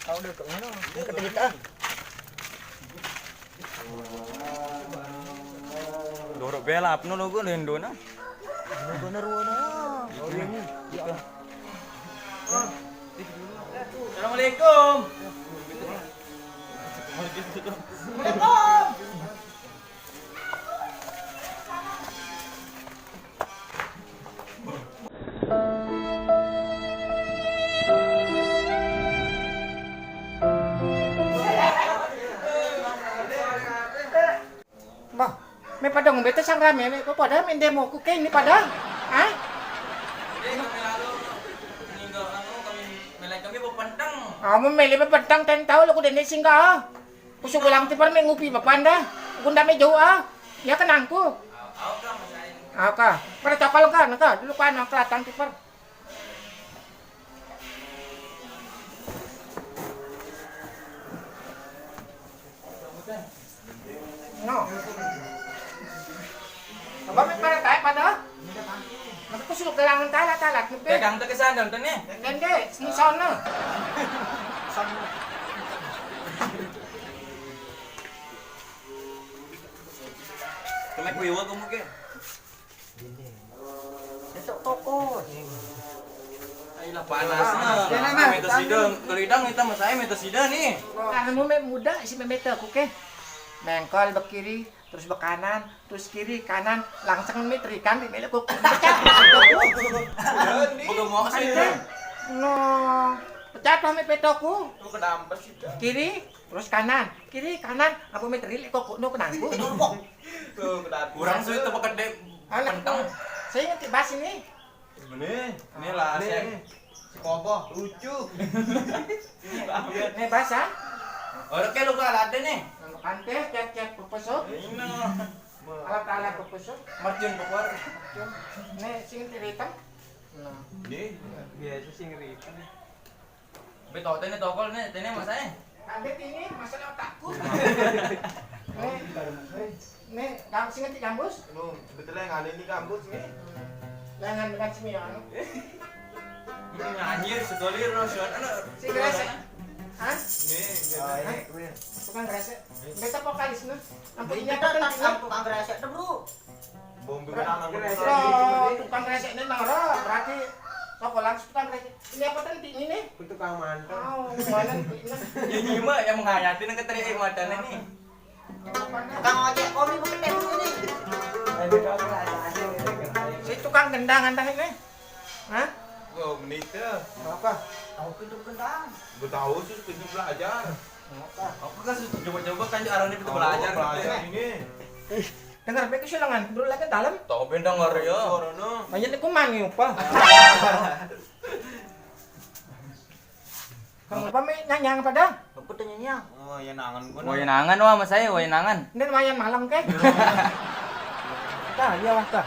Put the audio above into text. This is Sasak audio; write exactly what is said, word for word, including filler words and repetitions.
Tahu deh, kok mana? Ini kata kita, ah. Dorok belap no logo lendo na. Logo na ruwa na. Oh, iya, iya. Assalamualaikum. Bah, me pada ngumbe te sang rame, me pada me demo ku ke ini pada. Hah? Jadi kami lalu meninggal anu, kami melek kami bepenteng. Ah, me mele bepenteng ten tahu lo ku dene singgah. Ku sugulang tipar me ngupi bepanda. Ku ndak me jauh ah. Ya kenangku. Au, au ka, Mas Ain. Au ka. Pada cokol ka, naka dulu kan nang kelatan tipar. No. Apa me pada kayak pada? Maka ku suruh gelangan tala tala kipe. Pegang te ke sandal te nih. Dende, sing sono. Kemek wiwa kamu ke? Itu toko. Ayolah panas nah. Panas, nah. Meta sida, kalau idang kita mas saya meta sida nih. Karena mau me muda si memeta aku ke. Mengkol bekiri, terus bekanan, terus kiri, kanan, langsung me terikan di melek kuku. Udah mau ke sini. No, pecah lah me petoku. Lu kedampes sih. Kiri, terus kanan, kiri, kanan, apa me terilik kok no kenangku. Tuh, kedampes. Kurang sulit tuh pakai dek. Anak penteng. Saya ingat bas ini. Ini, ini lah, ini, si Kobo, lucu. Ini, ini bas ah. Orang kayak lu gak ada nih. Ante, cek-cek pepesut. Ini. Alat-alat pepesut. Martin pepor. Nih, sing teritem. Nah. Ini biasa sing teritem. Betul, tene tokol nih, tene mas eh. Ambil ini masalah otakku. Nih, nih, kamu sing ngerti kampus? Lu sebetulnya nggak ada ini kampus nih. Jangan dengan sini ya, anu. Ini nyanyi sekali roson, anu. Si kresek. Hah? Nih, tukang kresek. Beta vokalis nih. Ampun, ini apa tentang tukang kresek tuh, bro? Bom bikin anak. Oh, tukang kresek ini nang ora, berarti toko langsung tukang kresek. Ini apa tadi ini nih? Tukang mantap. Oh, mana nih? Ini mah yang menghayati nang keterik mata nih. Tukang ojek komi bukan teh ini. Si tukang gendang antah ini. Hah? Gua menit ya. Apa? Tahu pintu gendang. Gua tahu sih pintu belajar. Apa kan coba-coba kan arahnya pintu belajar. Belajar ini. Dengar bae ku silangan, bro, lagi dalam. Tau ben dengar ya. Banyak ni kuman ni apa? Kamu apa me nanyang pada? Aku tanya nyang. Oh, ya nangan gua. Wah, nangan wah mas saya, wah nangan. Ini lumayan malang ke? Tah, iya wah tah.